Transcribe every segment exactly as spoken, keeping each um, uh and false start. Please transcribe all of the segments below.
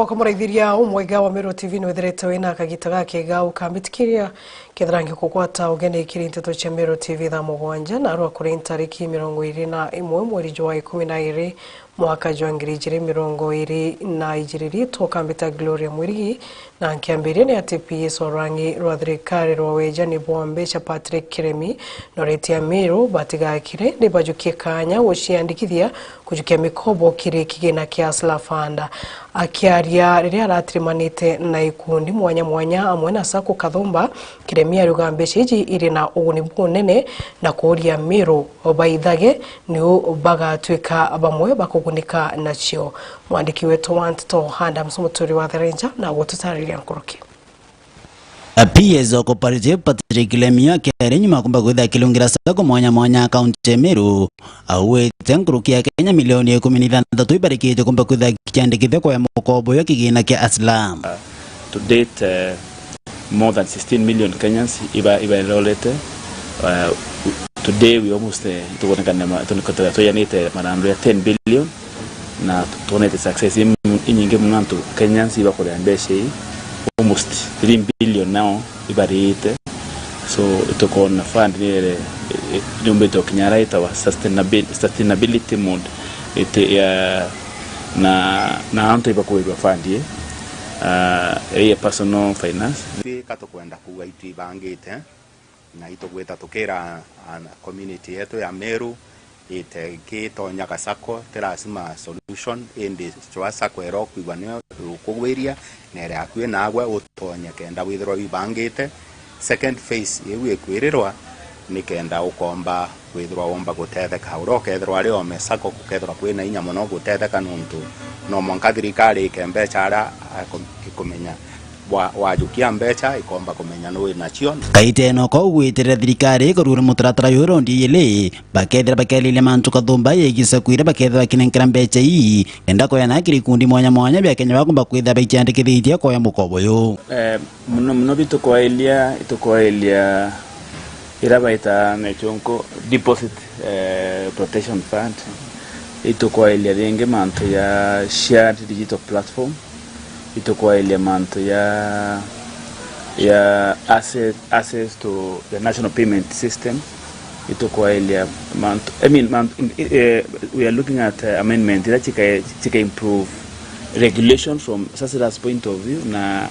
Wakamuraithiria umwega wa Meru T V nwithirite wina kagita gakega ukambitikiria kethira ngikugwata ugeni kiri nteto cia Meru T V thaa mugwanja na arua kuri ntariki mirongo iri na imwe mweri jwa ikumi na iri mwaka jwa ngiri ijiri mirongo iri na ijiri. Riitwa ukambita Gloria Mwirigi, na nkiambiria ni ati P S o rwangi rwa thirikari rwa wejani bwa mbeca Patrick Kiremi noritie Amiru batigakire ni bajukie kanya guciandikithia kujukia mikobo kiri kigina kia Hustler Fund. Akiaria riria aratirimanite na ikundi mwanya mwanya amwe na sacco Kathumba, Kiremi ariuga mbeca iji iri na uguni bunene na kuuria Amiru baithage niu bagatuika bamwe bakugunika nacio. Mwandiki wetu wa nteto Adams Muturi wa Therenja na gututariria nkuruki. P S o Cooperative Patrick Kiremi akiaria nyuma kumba kwithira akilungira sacco mwanya mwanya kaunti ya Meru, auite nkuruki ya Kenya milioni ikumi na ithanthatu ibarikite kumba kwithira ikiandikithia kuoya mukobo jwa kigina kia Hustler. To date, eh, more than sixteen million Kenyans iba, iba enrolled. Uh, today we almost, eh, tukonekane ma-, tukonekane tuyanite marandu ya ten billion, na twonete success imu-, inyingi muno antu Kenyans ibakuria mbeca ii, almost three billion now ibarite. So tukona fund ni ere, eh, yumbite ukinya ara itawa sustainabil-, sustainability mode, iti ya, na, na antu ibakuirwa fund ii, ah, ii personal finance. Twika tukwenda kuuga itwibangite, na itugwita tukira, ah, community yetu ya Meru ite ikitonya ga sacco, ti lazima solution, indi chwa sacco ira ukwigua niyo ukugwiria, na iri akui nagwe utonye kenda withirwa wibangite. Second phase iu ikwirirwa ni kenda ukomba kwithirwa womba gutetheka. Uria ukethirwa ari ome sacco, gukethirwa kwina inya mono gutetheka, nontu no mwanka thirikari ike mbeca aria akum-, ikumenya wa-, wajukia mbeca, ikomba kumenya nuu nacio. Kaita ino kou gwitirira thirikari ikorua na mutaratara juu rondi ijiri, bakethira bakiariria mantu Kathumba yegie sacco iria bakethira bakinenkera mbeca ii, kenda kueana kiri ikundi mwanya mwanya bia Kenya bakumba kwithira baiciandikithitie kuoya mukobo uyu. Eh, muno muno bitukwaelia, itukwaelia ira baita na chonko deposit, eh, protection fund, itukwaelia ringi mantu ya shared digital platform, itukwaelia mantu ya, ya access, access to the national payment system, itukwaelia mantu, I mean, mantu, eh, we are looking at, eh, amendment ira chika, chika improve regulation from Hustler's point of view na,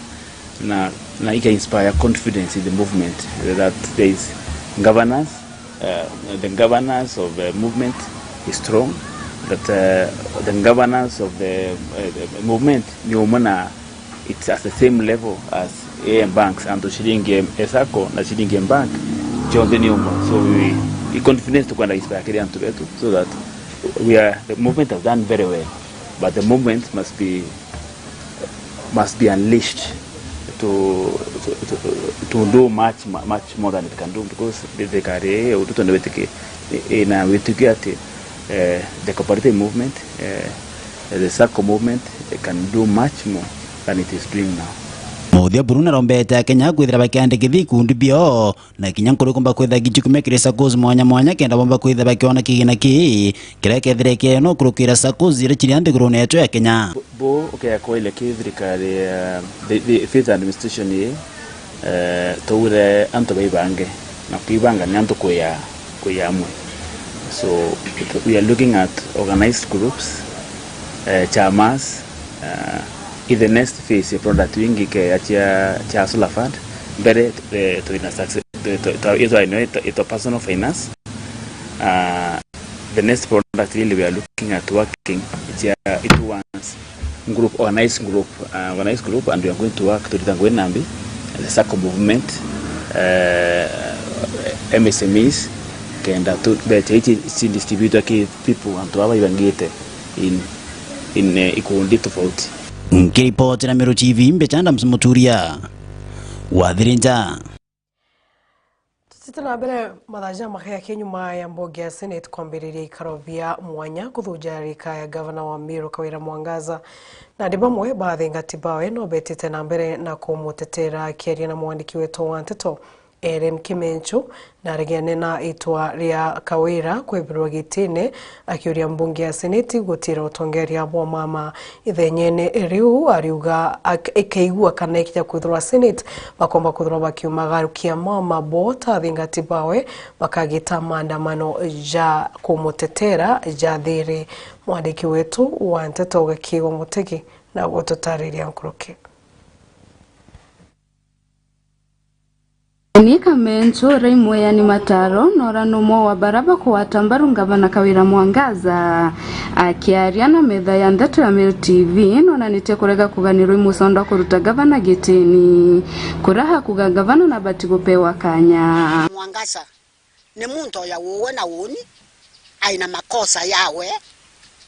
na, na ika inspire confidence in the movement, that there is governance, uh, the governance of the movement is strong, that, uh, the governance of the, uh, the movement ni umwe na it's at the same level as A M banks, antu ciringi e sacco na ciringi e bank, cionthe ni umwe. So we, i confidence tukwenda inspire kiri antu betu, so that we are, the movement has done very well, but the movement must be, must be unleashed to, to, to, to do much, mu-, much more than it can do, because thirikari ii ya Ruto ni witiki-, i-, ina witikio ati, eh, the cooperative movement, eh, the sacco movement, eh, can do much more than it is doing now. Muthia buru narombete Akenya kwithira bakiandikithia ikundi biao, na kinya nkuru kumba kwithira gichukumia kiri saccos mwanya mwanya, kenda bomba kwithira bakiona kigina kii kiria kethire kieno kurukira saccos iria chiri nthigurune yetu ya Kenya. Bo, bo, ukea kwaile ki thirikari ya the, the fifth administration ii, eh, twaure antu baibange, na kwibanga ni antu kuya, kuya amwe. So, we are looking at organized groups, eh, chamas, eh, in the next phase ya product wingi ke ya chia, chia solar fund. Mbere, eh, twina success, twi-, twi-, twa-, itwa, itwa, itwa personal finance. Ah, the next product really we are looking at working, it's a, it wants group, organized group, uh, organized group, and we are going to work to lead ngwe nambi, the sacco movement, uh, M S M Es, kenda tu, becha ichi si distribute ki people, antu aba ibangite in, in, eh, ikundi tofauti. Nkiripotera Meru T V, mbecha Adams Muturia, wa Thirinja. Tutite na mbere, mathaa ja makaya ki nyuma ya mbunge ya Senate kwambiriria ikaro bia mwanya kuthuja rika ya gavana wa Meru Kawira Mwangaza, na andi bamwe ba athingati bawe no betite na mbere na kumutetera. Akiaria na mwandiki wetu wa nteto Ellen Kimenchu, na aregene na itwa ria Kawira kwebirwa gitine, akiuria mbunge ya Seneti gutira utongeria bwa mama. Ithenyene riu ariuga ak-, ikeigua kana ikija kwithirwa Senate, bakomba kwithirwa bakiumagarukia mama bo ta athingati bawe, bakagita maandamano ja kumutetera ja thiri. Mwandiki wetu wa nteto Gakigo Mutegi na gututariria nkuruki. Ni Kamencho uria imweani mataro, nora numwe wa bara bakugwata mbaru Ngavana Kawira Mwangaza. Akiaria na metha ya ndeto ya Meru T V, nonanitie kurega kuganirwa i mucondo wa kuruta ngavana gitini. Kuraha kuga ngavana nabati gupewa kanya. Mwangaza ni muntu oya uwe na uuni, aina makosa yawe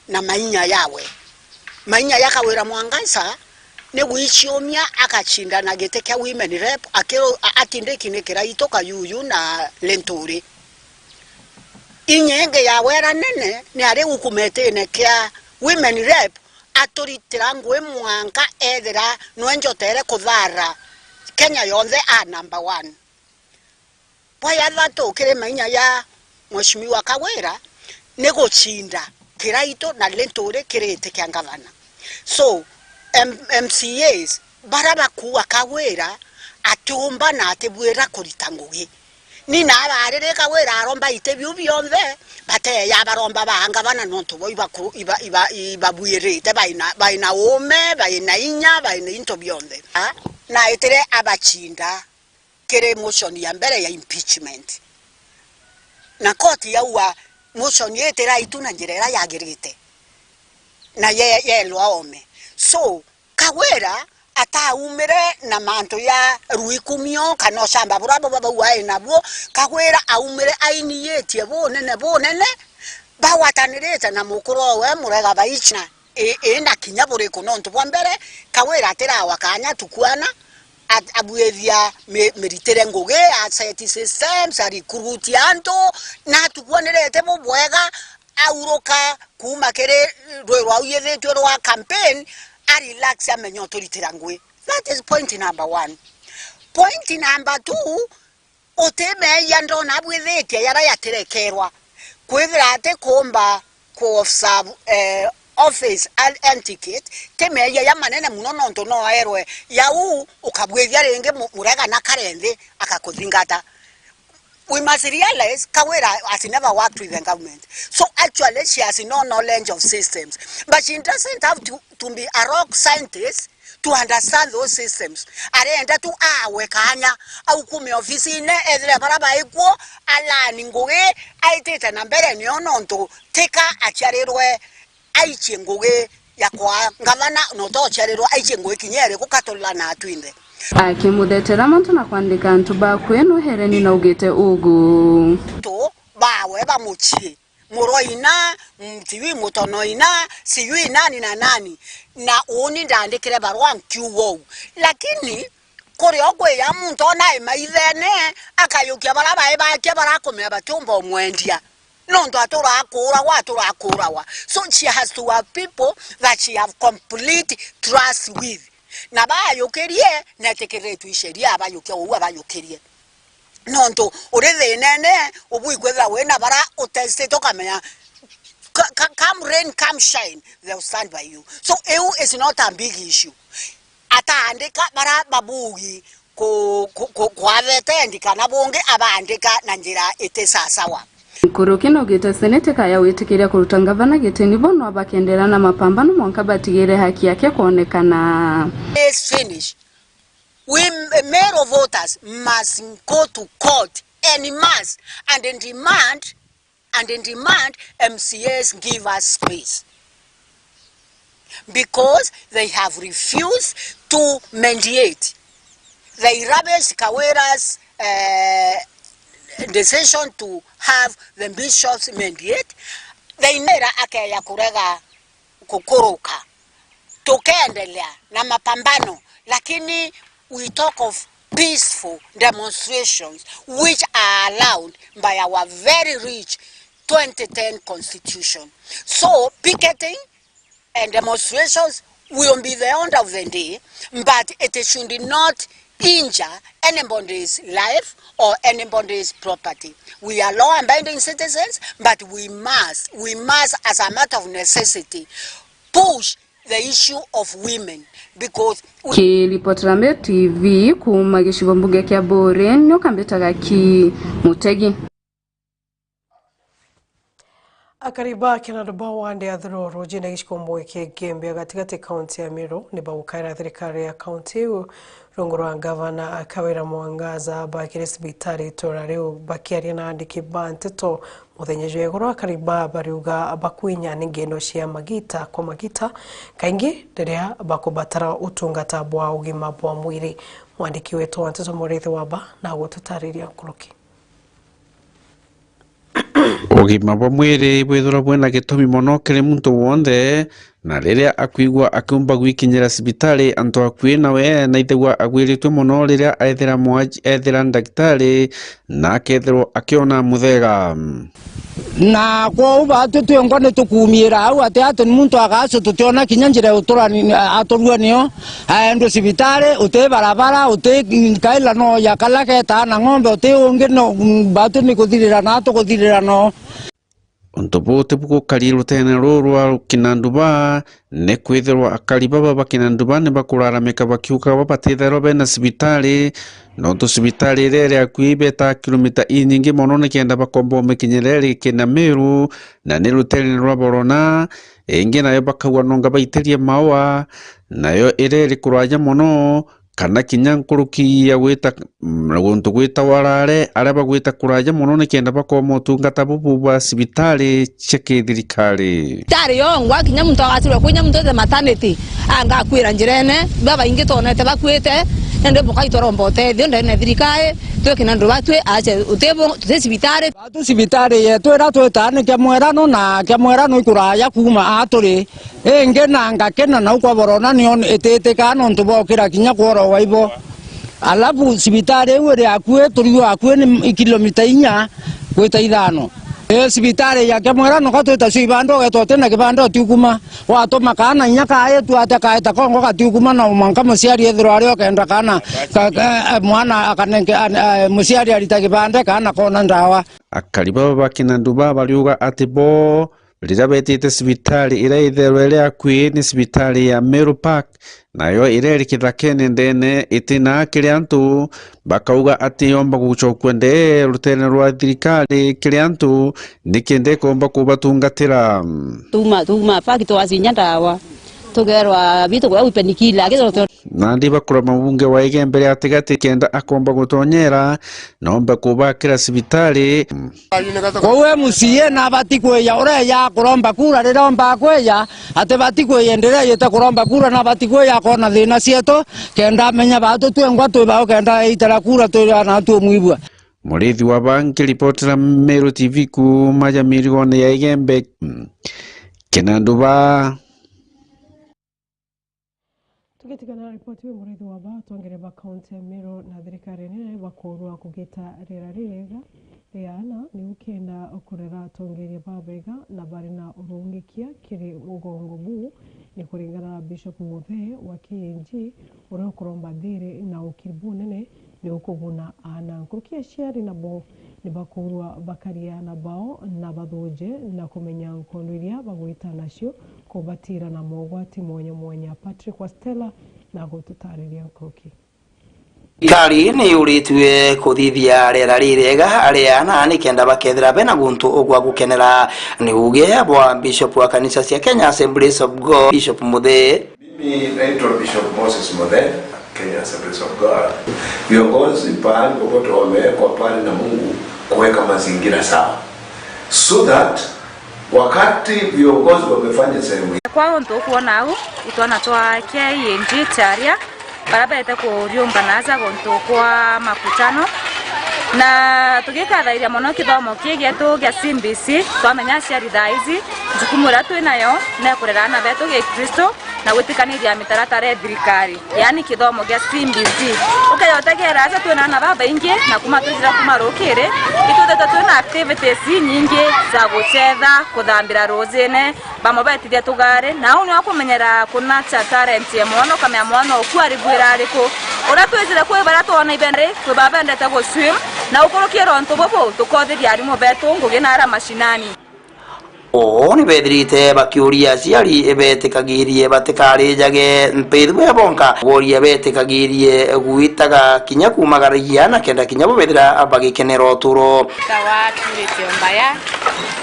na mainya yawe. Mainya ya Kawira Mwangaza ni gwiciumia akacinda na giti kia women rep akiru-, a-, atindiki ni Kiraitu, Kayuyu na Linturi. Inya ingi yawe iria nene ni ari ukumetine kia women rep aturitira ngui mwanka ethira nwe njotere kuthara Kenya yonthe a number one. Bwa ya thatu kiri mainya ya Mheshimiwa Kawira ni gucinda Kiraitu na Linturi kiri giti kia ngavana. So, M-, M C As bara bakuuga Kawira atiumba na atibwira kurita ngugi. Ni nabariri Kawira aromba iti biu bionthe, bateya baromba ba ngavana nontu bo ibaku-, iba-, iba-, ibabuirite, baina, baina uume, baina inya, baina into bionthe. A, naitire abacinda kiri motion ya mbere ya impeachment. Na koti yaua motion ii iti right na njira iria yagirite. Na ye-, yeelwa oome. So, Kawira ataumire na mantu ya ruikumio kana ucamba buria bo babauga ai nabuo. Kawira aumire ainigitie bunene bunene, bagwatanirite na mukuru owe Murega Baicha. Ii, ii na kinya buriku? Nontu bwa mbere, Kawira atirawa kanya tukwana, at-, abwithia mi-, miritire ngugi, a set systems, a recruit antu, na tukwanirite bubwega, auruka kuuma kiri rwi rwa uyithitue rwa campaign, a relax, amenya uturitira ngugi. That is point number one. Point number two, uti meeyia ndona abwithitie jaria jatirekerwa. Kwithira ati kuumba ku observe, eh, office an-, etiquette, ti meeyia ja manene muno, nontu no aerwe jau ukabwithia ringi mu-, Murega na kare nthi akakuthingata. We must realize Kawira has never worked with the government. So actually she has no knowledge of systems. But she doesn't have to, to be a rock scientist to understand those systems. Arenda tu awe kanya, aukume ofisine, ethire bara baikuo, alani ngugi, aitite na mbere nio, nontu tika aciarirwe aichie ngugi ya kwa ngavana, na utociarirwe aichie ngugi kinya iriku, katulana twinthe. Akimuthetera mantu na kwandika antu bakwe, no hereni na ugite ugu. Tu bawe ba mucii. Muroina, mm, sijui Mutonoina, sijui nani na nani. Na uni ndandikire barua nkiuga uu. Lakini kuri o kwi ja muntu ona i maithene, akayukia bara bai bakia barakumenya batiumba umwendia. Nontu aturaga kuuragwa, aturaga kuuragwa. So she has to have people that she have complete trust with. Na bayukirie, netikiriritwe i sheria abayukia uu abayukirie. Nontu uri thinene, ubui kwithirwa wina bara utestite ukamenya, ca-, ca-, come rain, come shine, they will stand by you. So, iu is not a big issue. Ataandika bara babugi ku-, ku-, ku-, kwathetendi kana bungi abaandika na njira iti sasawa. Nkuruki naugite Senate kaya gwitikiria kuruta ngavana gitini bo no bakendera na mapambano mwanka batigire haki yake kwonekana. Is finish. We m-, Meru voters must go to court en masse and demand, and demand M C As give us space. Because they have refused to mediate. They rubbish Kawira's, eh, decision to have the bishops mediate. They never akeya kurega kukuruka. Tukaendelea na mapambano, lakini we talk of peaceful demonstrations which are allowed by our very rich twenty ten constitution. So, picketing and demonstrations will be the order of the day, but it should not injure anybody's life or anybody's property. We are law-abiding citizens, but we must, we must, as a matter of necessity, push the issue of women, because we... Kiripotera Meru T V kuuma gicigo mbunge kia Buuri, nio kambitaga ki Mutegi. Akari ba Kinanduba wandi ya Thururu, ruujine gicigo mbunge kia Igembe ya gatigati, kaunti ya Meru, ni bagukaira thirikari ya kaunti iu rungu rwa ngavana Kawira Mwangaza bakire cibitari itura riu. Bakiaria na andiki ba nteto muthenya jwa iguru, akari ba bariuga bakwinya ni ngendo cia magita kwa magita, kaingi riria bakubatara utungata bwa ugima bwa mwiri. Mwandiki wetu wa nteto Muriithi Waba na gututariria nkuruki. Ugima bwa mwiri bwithirwa bwina gitumi mono kiri muntu wonthe, na riria akwigua akiumba gwikinyira cibitari antu akui nawe, naithagua agwiritue mono riria ethira mwaji, ethira ndagitari, na akethirwa akiona muthega. Na kwou baatwi twingwa ni tukuumiira au, ati ati ni muntu agacu tutiona kinya njira ya uturani aturua nio. Aendwe cibitari, uti barabara, uti kaila no ya kala ketaa na ng'ombe, uti ungi no, mm, batu ni kuthirira na tukuthirira no. Untu buu ti bugukari ruteene ruu rwa Kinanduba, ni kwithirwa akari baba ba Kinanduba ni bakuraramika bakiuga babatithairwa bena cibitari, nontu cibitari iria iri akui betaa kilomita inyingi mono nikenda bakomba umikinyira iri Kinameru, na ni ruteene rwa Borona, ingi nayo bakauga nonga baitirie maua, nayo iria iri kuraja mono, kana kinya nkuruki ya gwita, mm, guntu gwitawa Rare, aria bagwita kuraja mono nikenda bakoma utungata bubu bwa cibitari cia kithirikari. Cibitari yongwa, kinya muntu agacirwa kwinya muntu ete maternity, anga akwira njirene, babaingi twonete bakuite, indi bukai twaromba utethio ndene ya thirikari, twi Kinanduba twi ace utibu, tuti cibitari. Batu cibitari yetu iria twitaa ni Kiamwerano, na Kiamwerano ikuraya kuuma aa turi. Ingi na ngakena nau kwa Borona nio ititikaa nontu bokira kinya kworowa ibo. Alafu cibitari iu iri akui, turiu akui ni kilomita inya gwita ithano. Ii, cibitari ya Kiamwerano gatwita cio ibanda, ugetwa utina kibanda utiukuma. Watuma kaana inya kaaitu atia kaeta kongo gatiukuma, no mwanka muciari ethirwa ari okenda kaana ka, ka, mwana akanenge, a, a, muciari arita kibanda kaana kona ndawa. Akari baba ba Kinanduba bariuga ati bo riria betite cibitari iria itherwe iri akui ni cibitari ya Meru Park, nayo iria iri kithakene ndene itina kiri antu, bakauga ati yomba gucokua ndee ruteene rwa thirikari kiri antu, nikenda ikomba kubatungatira. Tuma, tuma, paki twacinya ndawa. Tugerwa bitu kwa upenikila, akithirwa tu- Nandi bakura mabunge wa Igembe ria Gatigati kenda akomba gutonyera, nombe kubakira cibitari. Kwou M C A nabati kwiya, ureya kuromba kura riria omba kwiya, ati bati kwiya ndiria yite kuromba kura, nabati kwiya akona thina cietu, kenda amenya batu twengwa twi bao, kenda eitera kura twi na tumwibua. Muriithi wa Bangi, ripotera Meru T V kuuma ja mirigone ya Igembe, Kinanduba. Tugitigana na ripoti, wi Muriithi wa Ba, atongeria ba kaunti ya Meru na thirikari nene bakoorwa kugita riera ririega ria aana, niu kenda kurera atongeria babega na bari na urungikia kiri mugongo buu, ni kuringana na Bishop Muthee wa K N G, uria ukuromba thiri na ukiri bunene ni ukuguna aana. Nkuruki aciari nabo nibakoorwa bakaria aana bao na bathuje na kumenya nkondo iria bagwita nacio kubatira na mogwati mwanya mwanya. Patrick Wastela na gututariria nkuruki. Thirikari ni yuritue kuthithia riera ririega ria aana nikenda bakethira bena guntu gwa gukenera, ni uge bwa Bishop wa kanisa cia Kenya Assemblies of God, Bishop Muthee. Mimi naitwa Bishop Moses Muthee, Kenya Assemblies of God. Viongozi pahali popote wamewekwa pale na Mungu kuweka mazingira sawa, so that wakati viongozi wamefanya sehemu. Kwa untu ukwona au, itwana twa K N G charia, baria bete kuriungana aja guntu kwa makutano. Na tugikathairia mono kithomo kii gietu gia C B C, twamenya aciari thaa ici, jukumu iria twi nayo ni kurera aana betu gikristo, na gwitikaniria mitaratara ya thirikari, yaani kithomo gia C B C. Ukeya utegera aja twina aana babaingi, na kuma twithira kuma rukiri, itwithitwe twina activities inyingi ja gucetha, kuthambira ruujine, bamwe betithia tugari, na au niwa kumenyera kunacha talent ya mwana, ukamenya mwana uku arigwira ariku. Uria twizire kwi baria twona ibendere, kwi baa bendete guswim, na ukurukia untu bubu, tukothiria arimu betu ngugi na ara mashinani. Oo ni bethirite bakiuria aciari betikagirie batikarijage mpithu ya bonka, boria betikagirie gwitaga kinya kumagaragia na kenda kinya bo bethira bagikenera uturo. Tawa turite mbaya,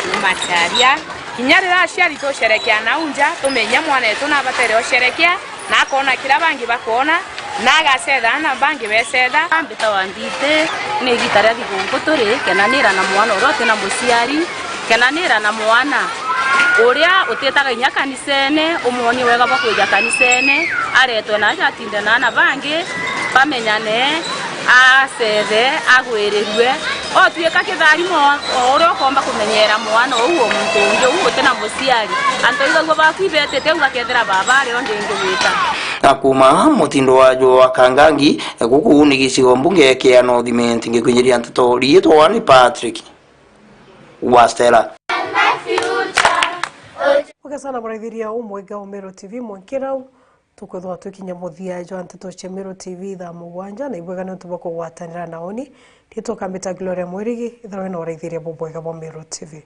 kuma charia. Kinya riria aciari tucerekea nau nja, tumenya mwana wetu nabatere ucerekea, na akona kiria bangi bakona, na agacetha na bangi becetha. Mbitawa Nditi, ni igita ria thigunku turi, kenanira na mwana uria uti na muciari, kenanira na mwana uria utitaga inya kanisene, umwonie wega bwa kwija kanisene, aretwe na aja atinde na aana bangi, bamenyane, acethe, agwirirue, otuika kitharimo, o uria ukomba kumenyera mwana uu o muntu ungi uu uti na muciari. Antu aigagua baku ibetite, ugakethira baba ari o ndingi gwita. Na kuma mutindo wa jwa Kangangi, guku ni gicigo mbunge kia North Imenti, ngikwinyiria nteto riitwa ni Patrick Wastela. Uke sana muraithiria umwega wa Meru T V mwankirau. Tukwithwa twikinya muthia jwa nteto cia Meru T V thaa mugwanja, na ibwega niuntu bwa kugwatanira na uni. Riitwa ukambita Gloria Mwirigi, ithirwa wina uraithiria bubwega bwa Meru T V.